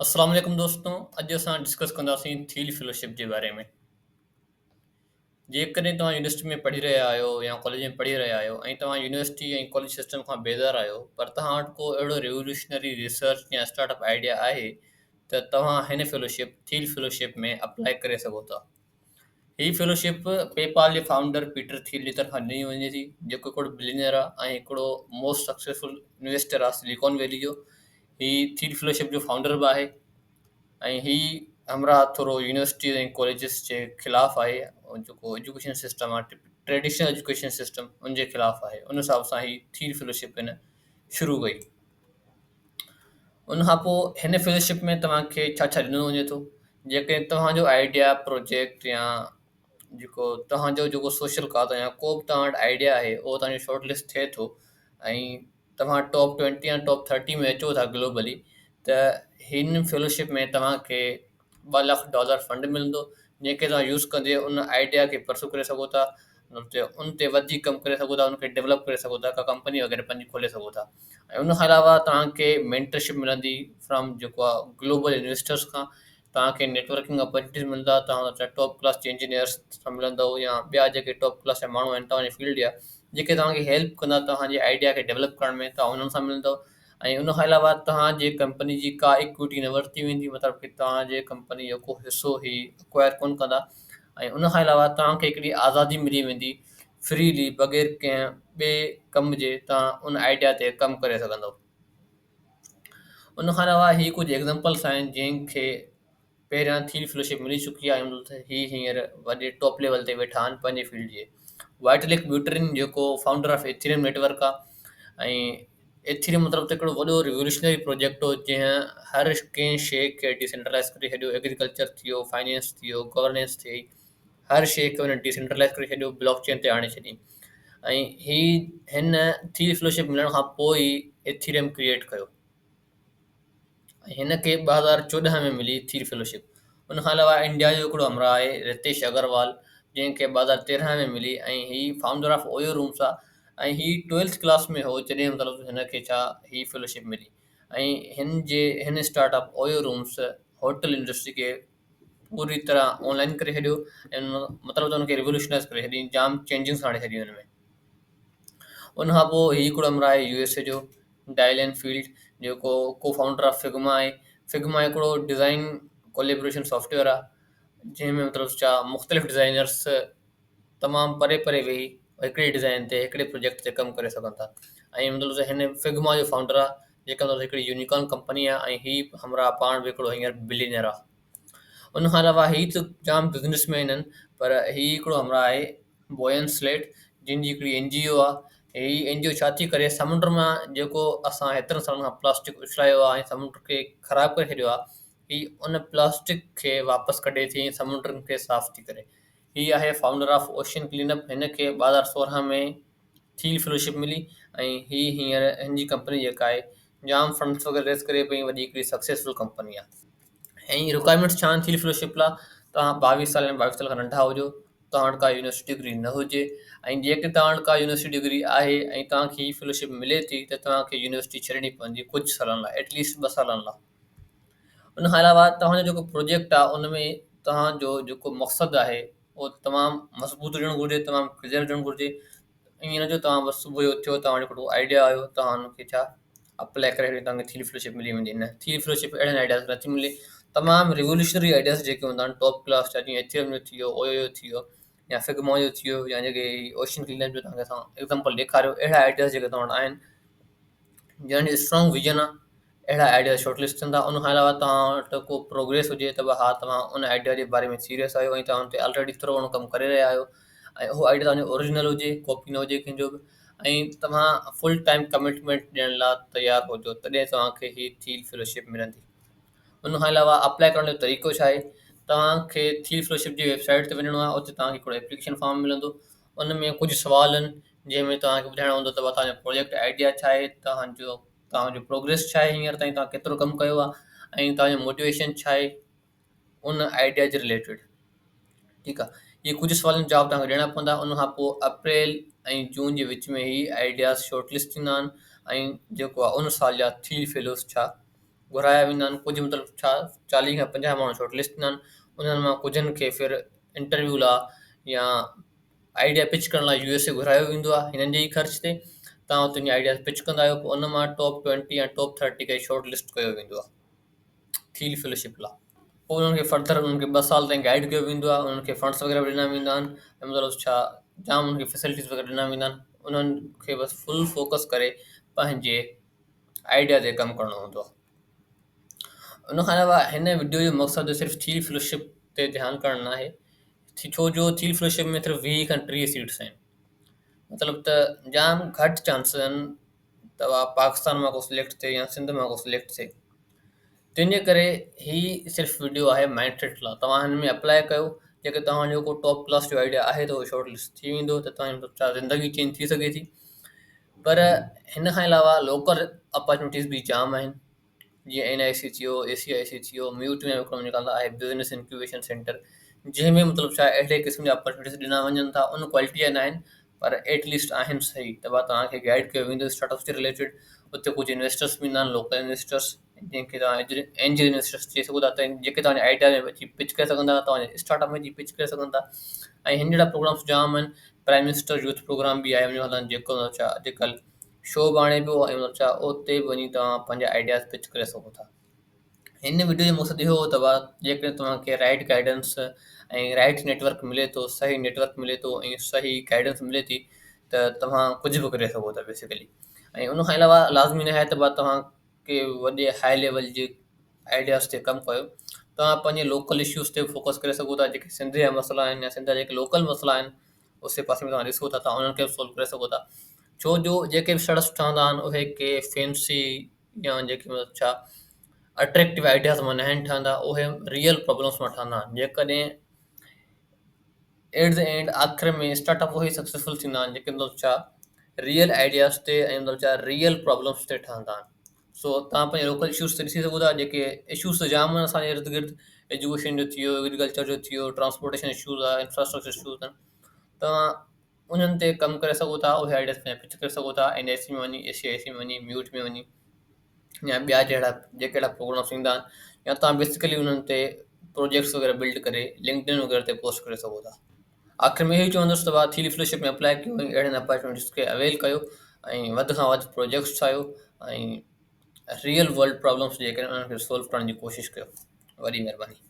السلام عليڪم دوستو اڄ اسان ڊسڪس ڪنداسين ٿيل فيلوشپ جي باري ۾. جيڪڏهن توهان يونيورسٽي ۾ پڙهي رهيا آهيو يا ڪاليج ۾ پڙهي رهيا آهيو ۽ توهان يونيورسٽي ۽ ڪاليج سسٽم کان بيزار آهيو پر توهان وٽ ڪو اهڙو ريولوشنري ريسرچ يا اسٽارٽ اپ آئيڊيا آهي ته توهان هن فيلوشپ ٿيل فيلوشپ ۾ اپلائي ڪري سگهو ٿا. هي فيلوشپ پي پال جي فائونڊر پيٽر ٿيل جي طرفان ڏني وڃي ٿي، جيڪو هڪڙو بلينيئر آهي ۽ هڪڙو موسٽ سڪسيسفل انويسٽر آهي سليڪان ويلي جو. هي ٿيل فيلوشپ جو فائونڊر به آهي ۽ هي همراهه ٿورو يونيورسٽي ۽ ڪاليجز جي خلاف آهي، جيڪو ايجوڪيشن سسٽم آهي ٽريڊيشنل ايجوڪيشن سسٽم ان جي خلاف آهي. ان حساب سان هي ٿيل فيلوشپ هن شروع ڪئي. ان کان پوء هن فيلوشپ ۾ توهان کي ڇا ڇا ڏنو وڃي ٿو؟ جيڪڏهن توهان جو آئيڊيا پروجيڪٽ يا جيڪو توهان جو جيڪو سوشل ڪاز يا ڪو به توهان وٽ آئيڊيا آهي اهو توهان جو شارٽ لسٽ ٿئي ٿو ۽ توهان ٽاپ ٽوئنٽي يا ٽاپ ٿرٽي ۾ اچو ٿا گلوبلي ته هن فيلوشپ ۾ توهان کي 2 لک ڊالر فنڊ ملندو، جنهن کي توهان يوز ڪندي ان آئيڊيا کي پرسو ڪري سگهو ٿا، ان تي وڌيڪ ڪم ڪري سگهو ٿا، ان کي ڊيولپ ڪري سگهو ٿا، ڪا ڪمپني وغيره پنهنجي کولي سگهو ٿا. ۽ ان کان علاوه توهان کي مينٽرشپ ملندي فرام جيڪو آهي گلوبل انويسٽرس کان، توهان کي نيٽورڪنگ اپرچونيٽيز ملندا، توهان ٽاپ ڪلاس جي انجنيئرس سان ملندو يا ٻيا جيڪي ٽاپ ڪلاس جا ماڻهو آهن توهان جي فيلڊ جا، جيڪي توهان کي هيلپ ڪندا توهان جي آئيڊيا کي ڊيولپ ڪرڻ ۾، توهان انهن سان ملندو. ۽ ان کان علاوه توهان جي ڪمپني جي ڪا ايڪوئٽي نه ورتي ويندي، مطلب ڪي توهان جي ڪمپني جو ڪو حصو هي اڪوائر ڪونه ڪندا. ۽ ان کان علاوه توهان کي هڪڙي آزادي ملي ويندي فريلي بغير ڪنهن ٻئي ڪم جي توهان ان آئيڊيا تي ڪم ڪري سگهندو. ان کان علاوه هي ڪجهه ايگزامپلس آهن جنهن کي پهريان ٿيل فيلوشپ ملي چڪي آهي، مطلب هي هينئر وڏي ٽاپ ليول تي ويٺا آهن پنهنجي فيلڊ جي. وائٽلڪ بيوٽرين جيڪو فائونڊر آف ايٿيريم نيٽورڪ آهي ۽ ايٿيريم مطلب ته هڪڙو وڏو ريولوشنري پروجيڪٽ هو جنهن هر ڪنهن شيء کي ڊيسينٽرلائز ڪري ڇڏيو. ايگريڪلچر ٿي ويو، فائنينس ٿي ويو، گورننس ٿي وئي، هر شيء کي هن ڊيسينٽرلائز ڪري ڇڏيو، بلاڪ چين تي آڻي ڇڏي. ۽ هي هن ٿيل فيلوشپ ملڻ کان پوء ئي ايٿيريم ڪريئيٽ ڪيو ۽ هن کي 2014 ۾ ملي ٿيل فيلوشپ. ان کان علاوه انڊيا جو هڪڙو همراهه آهي رتيش اگروال، جنهن کي 2013 ۾ ملي ۽ هي فائونڊر آف اويو رومس آهي ۽ هي ٽويلٿ ڪلاس ۾ هو جڏهن مطلب هن کي ڇا هي فيلوشپ ملي ۽ هن جي هن start up OYO rooms hotel industry کي پوري طرح آن لائن ڪري ڇڏيو ۽ مطلب ته ان کي ريولوشنائز ڪري ڇڏي، جام چينجنگس آڻي ڇڏي ان ۾. ان کان پوء هي هڪڙو همراهه آهي يو ايس اي جو ڊائلين فيلڊ، جيڪو ڪو فائونڊر آف فگما آهي. فگما هڪڙو ڊزائن ڪوليبريشن سافٽويئر آهي جنهن ۾ مطلب ڇا مختلف ڊزائنرس تمام پري پري ويهي هڪڙي ڊزائن تي هڪڙي پروجيڪٽ تي ڪم ڪري سگهن ٿا. ۽ مطلب ته هن فگما جو فائونڊر آهي جيڪا مطلب هڪڙي يونيڪارن ڪمپني آهي ۽ هي همراهه پاڻ به هڪڙو هينئر بلينيئر آهي. ان کان علاوه هي ته جام بزنس مين آهن پر هي هڪڙو همراهه آهي بوئن سليٽ، جن جي هڪڙي اين جي او آ. هي اين جي او ڇا ٿي ڪري، سمنڊ مان جيڪو اسان هيترن سالن کان پلاسٽڪ اڇلايو آ ۽ سمنڊ کي خراب ڪري ڇڏيو آ، هي ان پلاسٽڪ کي واپس ڪڍي ٿي ۽ سمنڊن کي صاف ٿي ڪري. هي آهي founder of ocean clean up. هن کي 2016 ۾ ٿيل فيلوشپ ملي ۽ هي هينئر هن جي ڪمپني جيڪا آهي جام فنڊس وغيره ريز ڪري پئي، وڏي هڪڙي سڪسيسفل ڪمپني آ. ۽ رڪوائرمينٽس ڇا آهن ٿيل فيلوشپ لا؟ توهان 22 سال يا 22 سال کان ننڍا هجو، توهان وٽ ڪا يونيورسٽي ڊگري نه هجي ۽ جيڪڏهن توهان وٽ ڪا يونيورسٽي ڊگري آهي ۽ توهان کي هي فيلوشپ ملي ٿي ته توهان کي يونيورسٽي ڇڏڻي پوندي ڪجهه سالن لاء، ايٽ ليسٽ 2 سالن لاء. ان کان علاوه توهان جو جيڪو پروجيڪٽ آهي ان ۾ توهان جو جيڪو مقصد آهي اهو تمام مضبوط هجڻ گهرجي، تمام ڪليئر هجڻ گهرجي. ائين نه جو توهان بس صبح جو اٿيو توهان وٽ هڪڙو آئيڊيا آيو توهان ان کي ڇا اپلائي ڪري ڇڏيو توهان کي ٿيل فيلوشپ ملي ويندي. نه، ٿيل فيلوشپ اهڙن آئيڊياز کي نٿي ملي. تمام ريولوشنري آئيڊياز جيڪي هوندا آهن ٽاپ ڪلاس جا، جيئن ايٿيرم جو ٿي ويو، اويو جو ٿي ويو يا فگما جو ٿي ويو يا جيڪي اوشن ڪلينر جو توهان کي اسان ايگزامپل ڏيکاريو، اهڙا آئيڊياز جيڪي توهان وٽ آهن جنهن جو اسٽرانگ ويزن آهي، اهڙا آئيڊياز شارٽ لسٽ ٿين ٿا. ان کان علاوه توهان وٽ ڪو پروگريس هجي ته به ها توهان ان آئيڊيا جي باري ۾ سيريس آهيو ۽ توهان ان تي آلريڊي ٿورو گهڻو ڪم ڪري رهيا آهيو ۽ اهو آئيڊيا توهان جو اوريجنل هجي، ڪاپي نه هجي ڪنهن جو به ۽ توهان فل ٽائيم ڪمٽمينٽ ڏيڻ لاء تيار هجو تڏهن توهان کي هي ٿيل فيلوشپ ملندي. ان کان علاوه اپلائي ڪرڻ جو طريقو ڇا آهي؟ توهان کي ٿيل فيلوشپ جي ويب سائيٽ تي وڃڻو آهي، اتي توهان کي هڪڙو ايپليڪيشن فارم ملندو، ان ۾ ڪجهه سوال آهن جنهن ۾ توهان کي ٻڌائڻو هوندو ته توهان جو پروجيڪٽ آئيڊيا ڇا آهي، توهان جو توهان جو پروگريس ڇا آهي، هينئر تائين توهان ڪيترو ڪم ڪيو آهي ۽ توهان جو موٽيويشن ڇا آهي ان آئيڊيا جي رليٽيڊ. ٺيڪ آهي، اهي ڪجهه سوالن جا جواب توهان کي ڏيڻا پوندا. ان کان پوء اپريل ۽ جون جي وچ ۾ هي آئيڊياز شارٽ لسٽ ٿيندا آهن ۽ جيڪو آهي ان سال جا ٿري فيلوز ڇا گهرايا ويندا آهن. ڪجهه مطلب ڇا 40 کان 50 ماڻهو شارٽ لسٽ ٿيندا آهن، انهن مان ڪجهن کي ڦر انٽرويو لاءِ يا آئيڊيا پچ ڪرڻ لاءِ يو ايس اي گهرايو ويندو آهي هنن جي ئي خرچ تي. توهان اتي وڃي آئيڊياز پچ ڪندا آهيو، پوءِ ان مان ٽاپ 20 يا ٽاپ 30 کي شارٽ لسٽ ڪيو ويندو آهي ٿيل فيلوشپ لاءِ. پوءِ انهن کي فردر انهن کي 2 سال تائين گائيڊ ڪيو ويندو آهي، انهن کي فنڊس وغيره به ڏنا ويندا آهن ۽ مطلب ڇا جام انهن کي فيسلٽيز وغيره ڏنا ويندا آهن. انهن کي بس فل فوڪس ڪري پنهنجي آئيڊيا تي ڪم ڪرڻو هوندو آهي. ان کان علاوه هن وڊيو جو مقصد صرف ٿيل فيلوشپ تي ڌيان ڪرڻ نه آهي، ڇو جو ٿيل فيلوشپ ۾ صرف 20 کان 30 سيٽس آهن، مطلب ته جام گهٽ چانسز آهن ته اها پاڪستان مان ڪو سليڪٽ ٿئي يا سنڌ مان ڪو سليڪٽ ٿئي. تنهن جي ڪري هي صرف وڊيو آهي مائنڊ سيٽ لاءِ. توهان هن ۾ اپلائي ڪيو، جيڪي توهان جو ڪو ٽاپ ڪلاس جو آئيڊيا آهي ته اهو شارٽ لسٽ ٿي ويندو ته توهان جي ڇا زندگي چينج ٿي سگهي ٿي. پر هن کان علاوه لوڪل اپرچونٽيز به جام آهن، جيئن اين I سي ٿي ويو، اي سي I سي ٿي ويو، ميوٽ ۾ هڪڙو منهنجو خيال آهي بزنس انڪيوبيشن سينٽر، جنهن ۾ مطلب ڇا اهڙي قسم جا اپرچونٽيز ڏنا وڃن ٿا. ان ڪوالٽي جا نه آهن پر ايٽ ليسٽ آهن صحيح، ته ڀاءُ توهان کي گائيڊ ڪيو ويندو اسٽارٽ اپس جي رليٽيڊ. اتي ڪجهه انويسٽرس به ايندا آهن، لوڪل انويسٽرس، جنهن کي توهان اينجل انويسٽرس چئي سگهو ٿا، ته جيڪي توهان جي آئيڊيا ۾ اچي پچ ڪري سگهن ٿا، توهان جي اسٽارٽ اپ ۾ اچي پچ ڪري سگهن ٿا. ۽ هن جهڙا پروگرامس جام آهن. پرائم منسٽر يوٿ پروگرام به آهي منهنجو خيال جيڪو ڇا اڄڪلهه شو به آڻي پيو ۽ مطلب ڇا اتي به وڃي توهان پنهنجا آئيڊياز پچ ڪري سگهو ٿا. هن وڊيو جو مقصد اهو هو ته جيڪڏهن توهان کي right guidance ۽ right net work ملي ٿو، صحيح نيٽ ورڪ ملي ٿو ۽ صحيح گائيڊنس ملي ٿي ته توهان ڪجهه به ڪري سگهو ٿا بيسڪلي. ۽ ان کان علاوه لازمي نه آهي ته ڀاءُ توهان ڪي وڏي هاءِ ليول جي آئيڊياز تي ڪم ڪيو، توهان پنهنجي لوڪل اشوز تي به فوڪس ڪري سگهو ٿا. جيڪي سنڌ جا مسئلا آهن يا سنڌ جا جيڪي لوڪل مسئلا آهن اسي پاسي ۾ توهان ڏسو ٿا، توهان انهن کي به سالو ڪري سگهو ٿا. ڇو جو جيڪي به اسٽارٽ اپس ٺهندا آهن اهي ڪي فينسي يا جيڪي مطلب ڇا اٽريڪٽو آئيڊياز مان نه آهن ٺهندا، اهي ريئل پرابلمس مان ٺهندا آهن. جيڪڏهن ايٽ the and آخر ۾ اسٽارٽ اپ اهي سڪسيسفل ٿيندا آهن جيڪي مطلب ڇا ريئل آئيڊياز تي ۽ مطلب ڇا ريئل پرابلمس تي ٺهندا آهن. سو توهان پنهنجي لوڪل اشوز تي ڏسي سگهو ٿا، جيڪي اشوز ته جام آهن اسان جي ارد گرد، ايجوڪيشن جو ٿي ويو، ايگريڪلچر جو ٿي ويو، ٽرانسپورٽيشن اشوز آهي، انفراسٽرڪچر اشوز آهن، توهان انهن تي ڪم ڪري سگهو ٿا، اهي آئيڊياز پنهنجا پچ ڪري سگهو ٿا. اين I سي ۾ وڃي، اي سي I سي ۾ وڃي، ميوٽ ۾ وڃي يا ٻيا جهڙا جيڪي اهڙا پروگرامس ايندا آهن، يا توهان بيسڪلي انهن تي پروجيڪٽس وغيره بلڊ ڪري لنڪڊ ان وغيره تي پوسٽ ڪري سگهو ٿا. آخر ۾ اهو ئي چوندس ته ڀاءُ ٿيل فيلوشپ ۾ اپلائي ڪيو ۽ اهڙن اپرچونٽيز کي اويل ڪيو ۽ وڌ کان وڌ پروجيڪٽس ٺاهيو ۽ ريئل ورلڊ پرابلمس جيڪي آهن انهن کي سالو ڪرڻ جي ڪوشش ڪيو. وڏي مهرباني.